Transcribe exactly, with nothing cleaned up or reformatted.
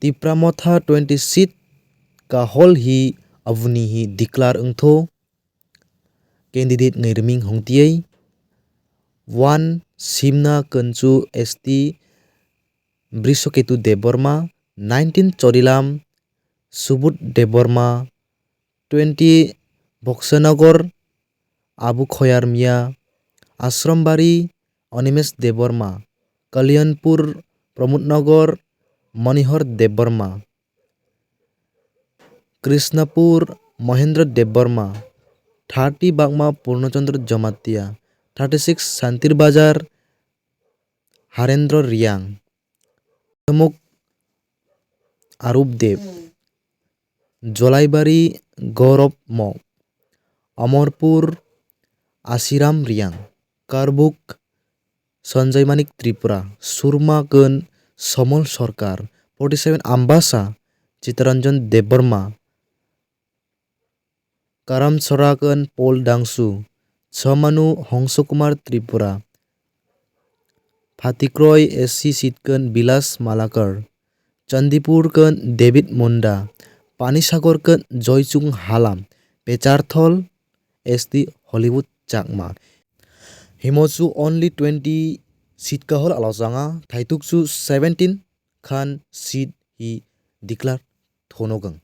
Tipra Motha twenty seat kahol hi abuni hi declare wngtho candidate ngai riming hongtiei. One Simna Kanchu S T Brishoketu Debbarma, nineteen Chorilam Subudh Debbarma, twenty Boksanagar Abu Khoyar Mia, Ashrambari Animesh Debbarma, Kalyanpur Pramod Nagar Manihar Debbarma, Krishnapur Mohendra Debbarma, thirty Bagma Purnachandra Jamatia, thirty six Santir Bazar Harendra Riang, Samuk Arup Deb, Jolaibari Gaurav Mok, Amarpur Ashiram Riang, Karbuk Sanjay Manik Tripura, Surma Kun Somol Sarkar, forty seven Ambasa Chitaranjan Debbarma, Karamchara Kun Paul Dangsu, Chhamanu Hongso Kumar Tripura, Phatikroi S C seat Kun Bilas Malakar, Chandipur Kun David Munda, Panisagar Kun Joychung Halam, Pecharthol S T Hollywood Chakma. Himochu only twenty seat kahol alojanga, Thaitukchu seventeen khan seat hi declare thonogang.